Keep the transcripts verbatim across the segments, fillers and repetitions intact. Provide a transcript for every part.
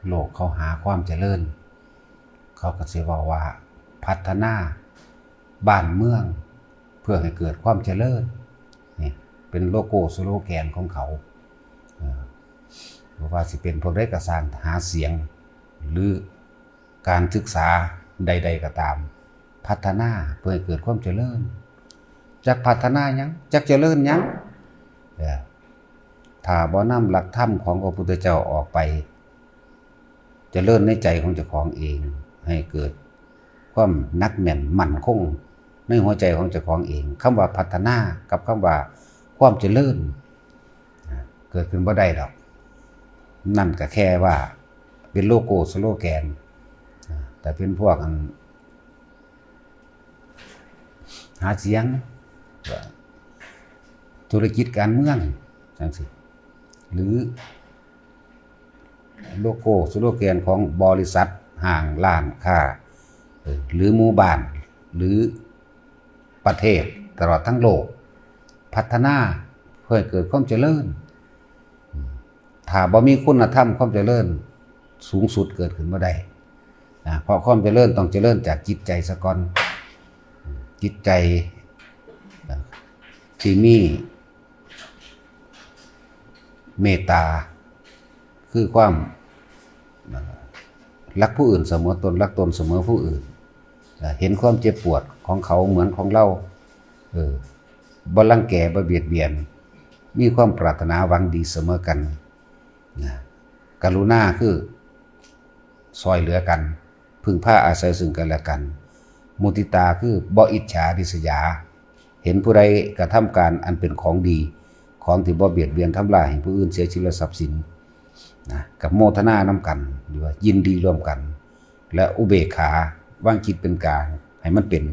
โลกเขาหาความเจริญ เขาก็สิเว้าว่าพัฒนาบ้านเมืองเพื่อให้เกิดความเจริญ นี่เป็นโลโก้สโลแกนของเขา เออ บ่ว่าสิเป็นพวกใดก็ซ่างหาเสียง หรือการศึกษาใดๆก็ตาม พัฒนาเพื่อให้เกิดความเจริญ จักพัฒนาหยัง จักเจริญหยัง เออ ถ้าบ่นำหลักธรรมของพระพุทธเจ้าออกไป เจริญในใจของเจ้าของเอง ให้เกิดความหนักแน่นมั่นคงในหัวใจของเจ้าของเอง คำว่าพัฒนากับคำว่าความเจริญ เกิดขึ้นบ่ได้ดอก นั่นก็แค่ว่าเป็นโลโก้สโลแกน แต่เป็นพวกอัน หาเสียง ธุรกิจการเมืองจังซี้ หรือโลโก้สโลแกนของบริษัท ห้าง ร้านค้า เออ หรือหมู่บ้าน หรือประเทศ ตลอดทั้งโลก พัฒนาเพื่อให้เกิดความเจริญ ถ้าบ่มีคุณธรรม ความเจริญสูงสุดเกิดขึ้นบ่ได้นะ เพราะความเจริญต้องเจริญจากจิตใจซะก่อน จิตใจที่มีเมตตา คือความรักผู้อื่นเสมอตน รักตนเสมอผู้อื่น เห็นความเจ็บปวดของเขาเหมือนของเรา เออ บ่รังแก บ่เบียดเบียน มีความปรารถนาหวังดีเสมอกัน นะ กรุณาคือซอยเหลือกัน พึ่งพาอาศัยซึ่งกันและกัน มุทิตาคือบ่อิจฉาริษยา เห็นผู้ใดกระทำการอันเป็นของดี ของที่บ่เบียดเบียนทำลายให้ผู้อื่นเสียชีวิตและทรัพย์สิน นะ กับโมทนานำกัน หรือว่ายินดีร่วมกัน และอุเบกขาวางจิตเป็นกลางให้มันเป็น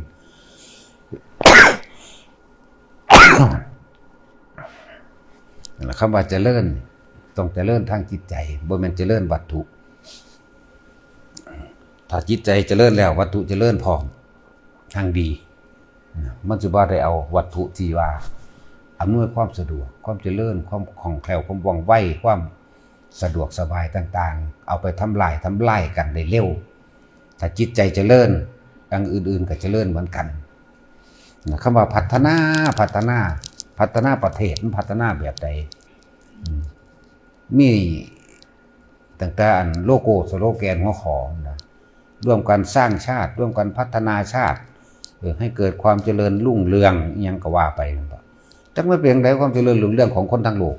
นั่นแหละ คำว่าเจริญ ต้องเจริญทางจิตใจ บ่แม่นเจริญวัตถุ ถ้าจิตใจเจริญแล้ว วัตถุเจริญพร้อมทางดี มันสิบ่ได้เอาวัตถุที่ว่าอำนวยความสะดวก ความเจริญ ความคล่องแคล่ว ความว่องไว ความสะดวกสบายต่างๆ เอาไปทำลาย ทำลายกันได้เร็ว ถ้าจิตใจเจริญ อย่างอื่นๆก็เจริญเหมือนกันนะ คำว่าพัฒนา พัฒนา พัฒนาประเทศ มันพัฒนาแบบใด อืม มีตั้งแต่อันโลโก้สโลแกนหัวข้อนะ ร่วมกันสร้างชาติ ร่วมกันพัฒนาชาติ เออ ให้เกิดความเจริญรุ่งเรือง อิหยังก็ว่าไปนั่นแหละ จักมันเป็นจั่งใดความเจริญรุ่งเรืองของคนทั้งโลก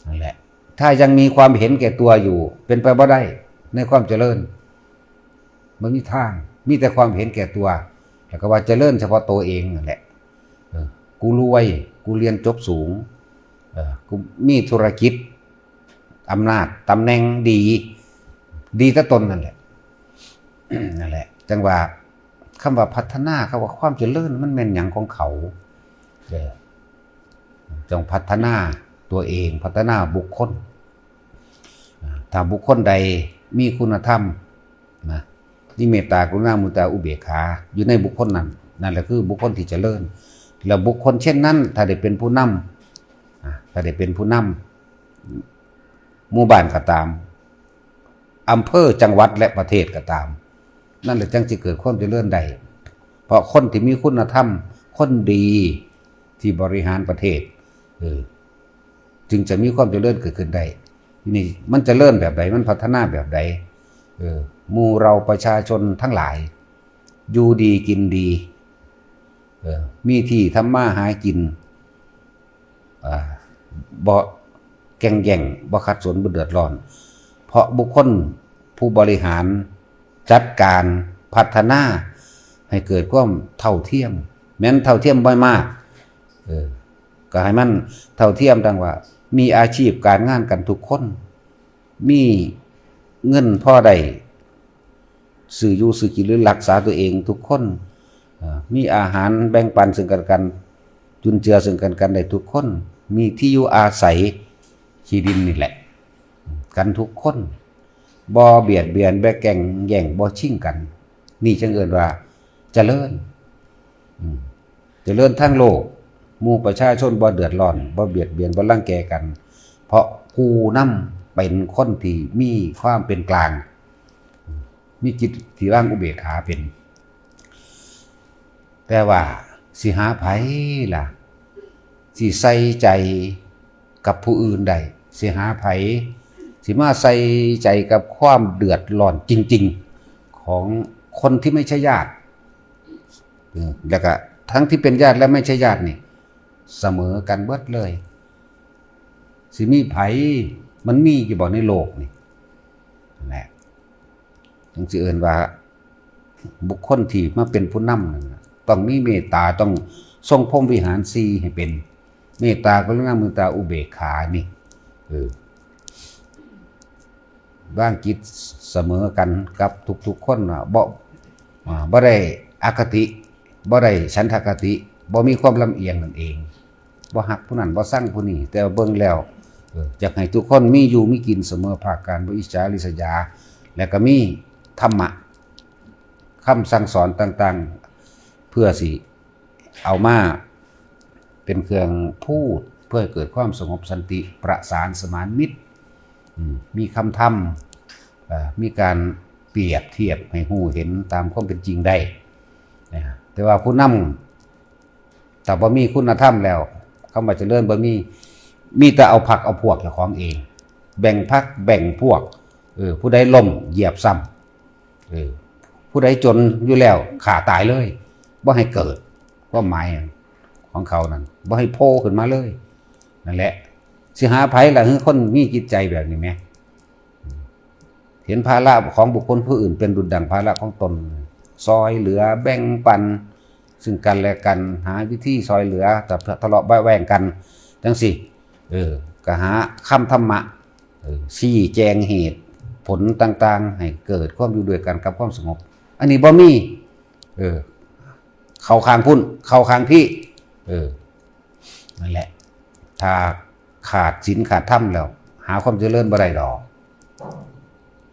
นั่นแหละ ถ้ายังมีความเห็นแก่ตัวอยู่ เป็นไปบ่ได้ในความเจริญ บ่มีทาง มีแต่ความเห็นแก่ตัว แล้วก็ว่าเจริญเฉพาะตัวเองนั่นแหละ เออ กูรวย กูเรียนจบสูง เออ กูมีธุรกิจ อำนาจ ตำแหน่งดี ดีแต่ตนนั่นแหละ นั่นแหละ จั่งว่าคำว่าพัฒนา คำว่าความเจริญ มันแม่นหยังของเขา เออ จงพัฒนาตัวเอง พัฒนาบุคคล อ่า ถ้าบุคคลใดมีคุณธรรมนะ มีเมตตา กรุณา มุทิตา อุเบกขา อยู่ในบุคคลนั้น นั่นแหละคือบุคคลที่เจริญ แล้วบุคคลเช่นนั้น ถ้าได้เป็นผู้นำ อ่า ถ้าได้เป็นผู้นำ หมู่บ้านก็ตาม อำเภอ จังหวัด และประเทศก็ตาม นั่นแหละจั่งสิเกิดความเจริญได้ เพราะคนที่มีคุณธรรม คนดีที่บริหารประเทศ เออ จึงจะมีความเจริญเกิดขึ้นได้ ทีนี้มันเจริญแบบใด มันพัฒนาแบบใด เออ หมู่เราประชาชนทั้งหลาย อยู่ดีกินดี เออ มีที่ทำมาหากิน อ่า บ่แก่งแย่ง บ่ขัดสน บ่เดือดร้อน เพราะบุคคลผู้บริหารจัดการพัฒนาให้เกิดความเท่าเทียม แม่นเท่าเทียมบ่มาก เออ ก็ให้มันเท่าเทียมดังว่า มีอาชีพการงานกันทุกคน มีเงินพอได้ซื้ออยู่ซื้อกินหรือรักษาตัวเองทุกคน เอ่อ มีอาหารแบ่งปันซึ่งกันและกัน จุนเจือซึ่งกันและกันได้ทุกคน มีที่อยู่อาศัย ขี้ดินนี่แหละ กันทุกคน บ่เบียดเบียน บ่แก่งแย่ง บ่ชิงกัน นี่จั่งเอิ้นว่าเจริญ อืม เจริญทั้งโลก หมู่ประชาชนบ่เดือดร้อน บ่เบียดเบียน บ่รังแกกัน เพราะผู้น เป็นคนที่มีความเป็นกลาง มีจิตที่วางอุเบกขาเป็น แต่ว่าสิหาไผล่ะ สิใส่ใจกับผู้อื่นได้ สิหาไผ สิมาใส่ใจกับความเดือดร้อนจริงๆ ของคนที่ไม่ใช่ญาติ เออ แล้วก็ทั้งที่เป็นญาติและไม่ใช่ญาตินี่ เสมอกันเบิดเลย สิมีไผ มันมีอยู่บ่ในโลกนี่ นั่นแหละ ถึงสิเอิ้นว่า บุคคลที่มาเป็นผู้นำนั่นน่ะ ต้องมีเมตตา ต้องทรงพรหมวิหารสี่ให้เป็น เมตตา กรุณา มุทิตา อุเบกขานี่ เออ วางจิตเสมอกันกับทุกๆคนน่ะ บ่ อ่า บ่ได้อคติ บ่ได้ฉันทคติ บ่มีความลำเอียงนั่นเอง บ่ฮักผู้นั้น บ่ซังผู้นี้ แต่ว่าเบิ่งแล้ว เออ อยากให้ทุกคนมีอยู่มีกินเสมอภาคกัน บ่อิจฉาริษยา และก็มีธรรมะ คำสั่งสอนต่างๆ เพื่อสิเอามาเป็นเครื่องพูด เพื่อให้เกิดความสงบสันติ ประสานสมานมิตร อืม มีคำธรรม เอ่อ มีการเปรียบเทียบให้ฮู้เห็นตามความเป็นจริงได้ นะ แต่ว่าผู้นำ ถ้าบ่มีคุณธรรมแล้ว คำว่าเจริญบ่มี มีแต่เอาพรรคเอาพวกเจ้าของเอง แบ่งพรรคแบ่งพวก เออ ผู้ใดล้มเหยียบซ้ำ เออ ผู้ใดจนอยู่แล้วฆ่าตายเลย บ่ให้เกิด ความหมายของเขานั่น บ่ให้โผล่ขึ้นมาเลย นั่นแหละ สิหาไผล่ะ คือคนมีจิตใจแบบนี้แหม เห็นภาระของบุคคลผู้อื่นเป็นดุจดั่งภาระของตน ซอยเหลือแบ่งปันซึ่งกันและกัน หาวิธีซอยเหลือ แต่ทะเลาะเบาะแว้งกันจังซี้ เออ ก็หาคำธรรมะ เออ ชี้แจงเหตุผลต่างๆ ให้เกิดความอยู่ด้วยกันกับความสงบ อันนี้บ่มี เออ เข้าข้างพุ้น เข้าข้างพี้ เออ นั่นแหละ ถ้าขาดศีลขาดธรรมแล้ว หาความเจริญบ่ได้ดอก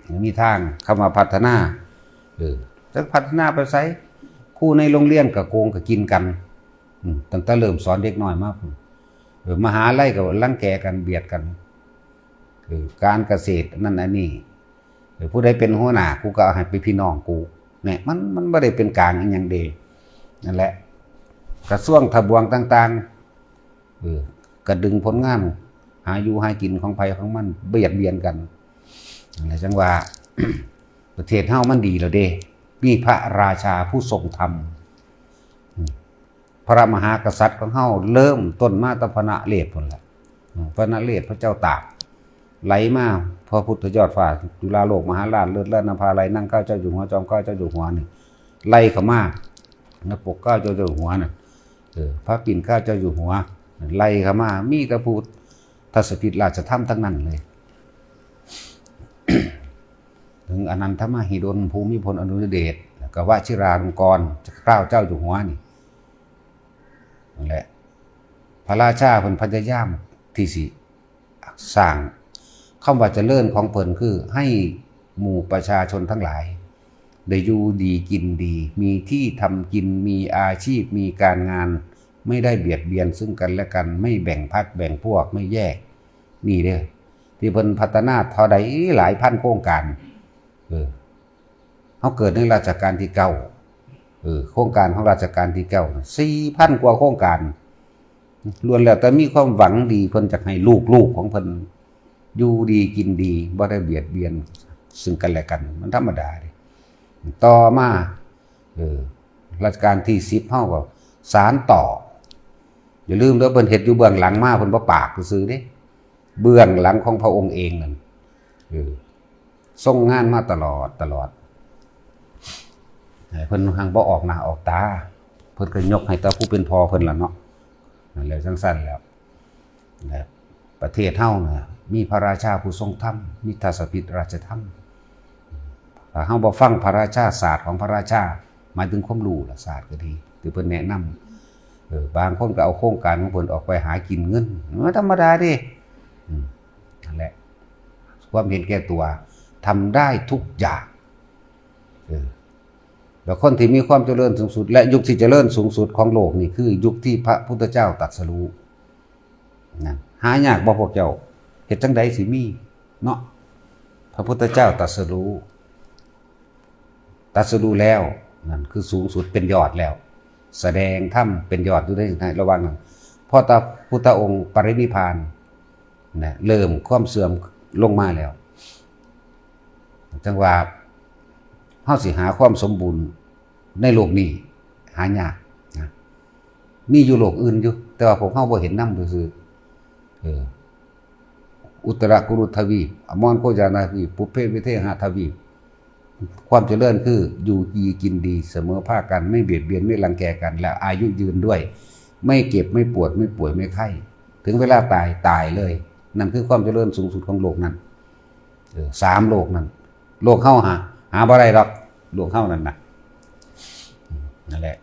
บ่มีทาง คำว่าพัฒนา เออ จักพัฒนาไปไส ครูในโรงเรียนก็โกงก็กินกัน อืม ตั้งแต่เริ่มสอนเด็กน้อยมาพุ้น เออ มหาลัยก็รังแกกัน เบียดกัน เออ การเกษตรนั่นอันนี้ เออ ผู้ใดเป็นหัวหน้า กูก็เอาให้เป็นพี่น้องกู เนี่ย มัน มันบ่ได้เป็นกลางอิหยังเด้ นั่นแหละ กระทรวงทบวงต่างๆ เออ ก็ดึงผลงาน หาอยู่หากินของไผของมัน เบียดเบียนกัน นั่นแหละ จั่งว่า ประเทศเฮามันดีแล้วเด้ มีพระราชาผู้ทรงธรรม อืม พระมหากษัตริย์ของเฮาเริ่มต้นมาแต่พระนเรศพุ้นแหละ อืม พระนเรศพระเจ้าตาก ไหลมา พระพุทธยอดฟ้า จุฬาโลกมหาราช เลิศล้านนภาลัย นั่งเกล้าเจ้าอยู่หัว จอมเกล้าเจ้าอยู่หัวนี่ ไล่เข้ามา หน้าปกเกล้าเจ้าอยู่หัวน่ะ เออ พระปิ่นเกล้าเจ้าอยู่หัว ไล่เข้ามา มีแต่พุทธสถิตราชธรรมทั้งนั้นเลย ถึงอนันทมหิดล ภูมิพลอดุลยเดช แล้วก็วชิราลงกรณ์ เกล้าเจ้าอยู่หัวนี่ นั่นแหละ พระราชาเพิ่นพยายามที่สิสร้าง คำว่าเจริญของเพิ่นคือให้หมู่ประชาชนทั้งหลาย ได้อยู่ดีกินดี มีที่ทำกิน มีอาชีพ มีการงาน ไม่ได้เบียดเบียนซึ่งกันและกัน ไม่แบ่งพรรคแบ่งพวก ไม่แยก นี่เด้อ ที่เพิ่นพัฒนาเท่าใดหลายพันโครงการ เออ เฮาเกิดในรัชกาลที่เก้า เออ โครงการของรัชกาลที่เก้าน่ะ สี่พันกว่าโครงการ ล้วนแล้วแต่มีความหวังดี เพิ่นจะให้ลูกๆของเพิ่นอยู่ดีกินดี บ่ได้เบียดเบียนซึ่งกันและกัน มันธรรมดาเด้ ต่อมา เออ รัชกาลที่สิบเฮาก็สานต่อ อย่าลืมเด้อ เพิ่นเฮ็ดอยู่เบื้องหลังมา เพิ่นบ่ปากซื่อๆเด้ เบื้องหลังของพระองค์เองนั่น เออ ทรงงานมาตลอด ตลอด เพิ่นหังบ่ออกหน้าออกตา เพิ่นก็ยกให้แต่ผู้เป็นพ่อเพิ่นล่ะเนาะ นั่นแหละ จั่งซั้นแล้ว นะ ประเทศเฮาน่ะ มีพระราชาผู้ทรงธรรม มีทศพิธราชธรรม ถ้าเฮาบ่ฟังพระราชา ศาสตร์ของพระราชา หมายถึงความรู้ล่ะ ศาสตร์ก็ดี ที่เพิ่นแนะนำ เออ บางคนก็เอาโครงการของเพิ่นออกไปหากินเงิน มันธรรมดาเด้ อืม นั่นแหละ ความเห็นแก่ตัว ทำได้ทุกอย่าง เออ แล้วคนที่มีความเจริญสูงสุด และยุคที่เจริญสูงสุดของโลกนี่คือยุคที่พระพุทธเจ้าตรัสรู้ นั่น หายากบ่พวกเจ้า เฮ็ดจั่งใดสิมี เนาะ พระพุทธเจ้าตรัสรู้ ตรัสรู้แล้ว นั่นคือสูงสุด เป็นยอดแล้ว แสดงธรรมเป็นยอดอยู่ในระหว่างนั้น พอตาพุทธองค์ปรินิพพานนะ เริ่มความเสื่อมลงมาแล้ว จังว่าเฮาสิหาความสมบูรณ์ในโลกนี้หายากนะ มีอยู่โลกอื่นอยู่ แต่ว่าพวกเฮาบ่เห็นนำซื่อๆ เออ อุตรกุรุทวีป อมรโคจานาทวีป ปุพเพวิเทหทวีป ความเจริญคืออยู่ดีกินดีเสมอภาคกัน ไม่เบียดเบียนไม่รังแกกัน และอายุยืนด้วย ไม่เจ็บไม่ปวดไม่ป่วยไม่ไข้ ถึงเวลาตายตายเลย นั่นคือความเจริญสูงสุดของโลกนั้น เออ สามโลกนั้น โลกเฮาหา หาบ่ได้ดอก โลกเฮานั่นนะ อืม นั่นแหละ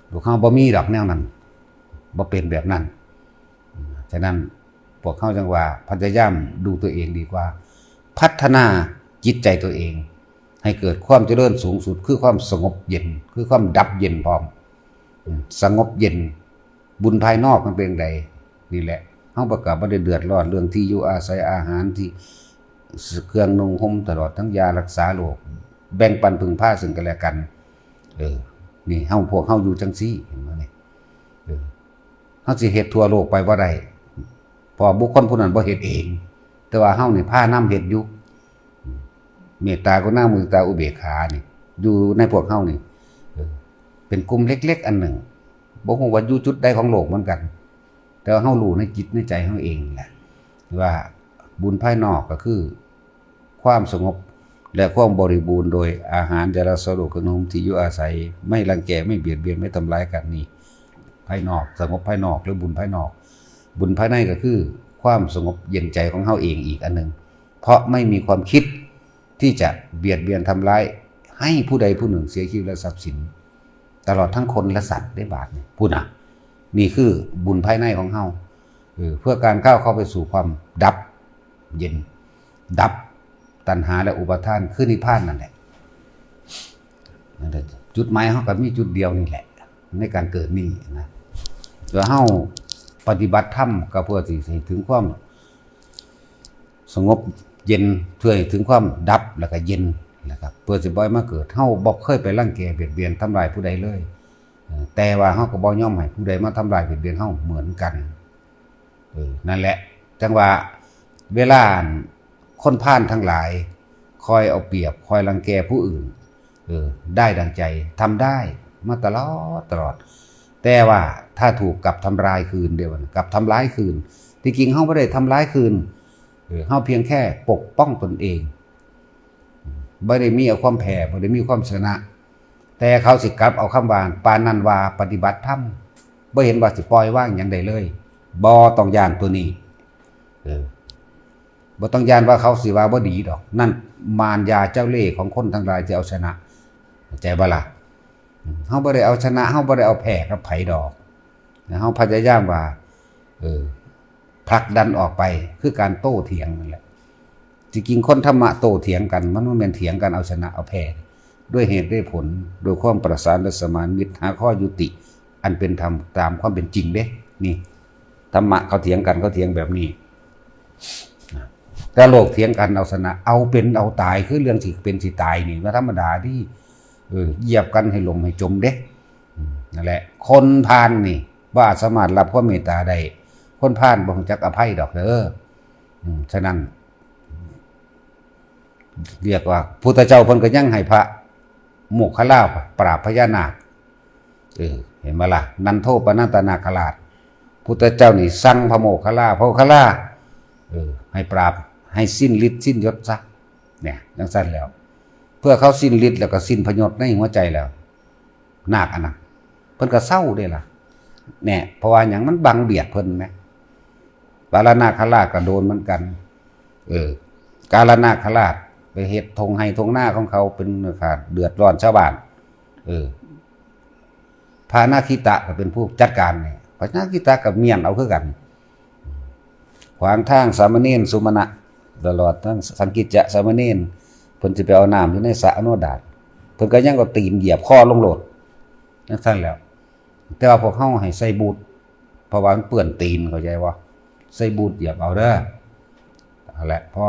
โลกเฮาบ่มีดอกแนวนั้น บ่เป็นแบบนั้น อืม ฉะนั้นพวกเฮาจังว่าพยายามดูตัวเองดีกว่า พัฒนาจิตใจตัวเอง ให้เกิดความเจริญสูงสุด คือความสงบเย็น คือความดับเย็นพร้อม อืม สงบเย็น บุญภายนอกมันเป็นไง นี่แหละ เฮาประกอบบ่ได้เดือดร้อนเรื่องที่อยู่อาศัย อาหารที่ เครื่องนุ่งห่ม ตลอดทั้งยารักษาโรค แบ่งปันพึ่งพาซึ่งกันและกัน เออ นี่เฮา พวกเฮาอยู่จังซี่ เห็นบ่นี่ เออ เฮาสิเฮ็ดทั่วโลกไปบ่ได้ เพราะบุคคลผู้นั้นบ่เฮ็ดเอง แต่ว่าเฮานี่พานำเฮ็ดอยู่ เมตตากรุณามุทิตาอุเบกขานี่ อยู่ในพวกเฮานี่ เออ เป็นกลุ่มเล็กๆอันหนึ่ง บ่ฮู้ว่าอยู่จุดใดของโลกเหมือนกัน แต่ว่าเฮารู้ในจิตในใจเฮาเองแหละ ว่าบุญภายนอกก็คือความสงบ และความบริบูรณ์โดยอาหาร ยารักษาโรค เครื่องนุ่งห่ม ที่อยู่อาศัย ไม่รังแก ไม่เบียดเบียน ไม่ทำร้ายกัน นี่ภายนอก สงบภายนอก หรือบุญภายนอก บุญภายในก็คือความสงบเย็นใจของเฮาเองอีกอันหนึ่ง เพราะไม่มีความคิดที่จะเบียดเบียนทำร้ายให้ผู้ใดผู้หนึ่งเสียชีวิตและทรัพย์สิน ตลอดทั้งคนและสัตว์ได้บาดนี่ พูดนะ นี่คือบุญภายในของเฮา เออ เพื่อการก้าวเข้าไปสู่ความดับเย็น ดับตัณหาและอุปาทาน คือนิพพานนั่นแหละ นั่นแหละ จุดหมายเฮาก็มีจุดเดียวนี่แหละ ในการเกิดนี่นะ ตัวเฮาปฏิบัติธรรมก็เพื่อสิให้ถึงความสงบเย็น เพื่อให้ถึงความดับแล้วก็เย็นนะครับ เพื่อสิบ่ให้มาเกิด เฮาบ่เคยไปรังแกเบียดเบียนทำลายผู้ใดเลย เออ แต่ว่าเฮาก็บ่ยอมให้ผู้ใดมาทำลายเบียดเบียนเฮาเหมือนกัน เออ นั่นแหละ จังว่าเวลาคนพาลทั้งหลาย คอยเอาเปรียบ คอยรังแกผู้อื่น เออ ได้ดังใจ ทำได้มาตลอด ตลอด แต่ว่าถ้าถูกกลับทำลายคืนเด้ กลับทำร้ายคืน ที่จริงเฮาบ่ได้ทำลายคืน เออ เฮาเพียงแค่ปกป้องตนเอง บ่ได้มีเอาความแพ้ บ่ได้มีความชนะ แต่เขาสิกลับเอาคำว่า ปานนั้นว่าปฏิบัติธรรม บ่เห็นว่าสิปล่อยวางหยังได้เลย บ่ต้องย้านตัวนี้ เออ บ่ต้องย้านว่าเขาสิว่าบ่ดีดอก นั่นมารยาเจ้าเล่ห์ของคนทั้งหลายที่เอาชนะ เข้าใจบ่ล่ะ? อืม เฮาบ่ได้เอาชนะ เฮาบ่ได้เอาแพ้กับไผดอก นะ เฮาพยายามว่า เออ ผลักดันออกไป คือการโต้เถียงนั่นแหละ จริงๆ คนธรรมะโต้เถียงกัน มันบ่แม่นเถียงกันเอาชนะเอาแพ้ ด้วยเหตุด้วยผล โดยความประสานและสมานมิตร หาข้อยุติ อันเป็นธรรมตามความเป็นจริงเด้ นี่ ธรรมะเขาเถียงกัน เขาเถียงแบบนี้ แต่โลกเถียงกันเอาชนะ เอาเป็นเอาตาย คือเรื่องสิเป็นสิตายนี่ ว่าธรรมดาเด้ เออ เหยียบกันให้ล่มให้จมเด้ อืม นั่นแหละ คนพาลนี่ บ่อาจสามารถรับความเมตตาได้ คนพาลบ่รู้จักอภัยดอกเด้อ อืม ฉะนั้น เรียกว่าพุทธเจ้าเพิ่นก็ยังให้พระโมคคัลลาปราบพญานาค เออ เห็นบ่ล่ะ นันโทปนันทนาคราช พุทธเจ้านี่สั่งพระโมคคัลลา พระโมคคัลลา เออ ให้ปราบ ให้สิ้นฤทธิ์สิ้นยศซะ เนี่ย จั่งซั้นแล้ว เพื่อเขาสิ้นฤทธิ์แล้วก็สิ้นพยศในหัวใจแล้ว นาคอันนั้น เพิ่นก็เซาเด้ล่ะ เนี่ย เพราะว่าหยัง มันบังเบียดเพิ่นแหม ปาลนาคราชก็โดนเหมือนกัน เออ กาลนาคราชไปเฮ็ดท่งไฮ่ท่งนาของเขาเป็น เดือดร้อนชาวบ้าน เออ พระนาคิตะก็เป็นผู้จัดการนี่ พระนาคิตะก็เมี้ยนเอาคือกัน ขวางทางสามเณรสุมาณะ ตลอดทั้งสังกิจจะสามเณร เพิ่นสิไปเอาน้ำอยู่ในสระอโนดาต เพิ่นก็ยังเอาตีนเหยียบคอลงโลด จั่งซั้นแล้ว แต่ว่าพวกเฮาให้ใส่บูท เพราะว่ามันเปื้อนตีน เข้าใจบ่? ใส่บูทเหยียบเอาเด้อ แหละพ่อ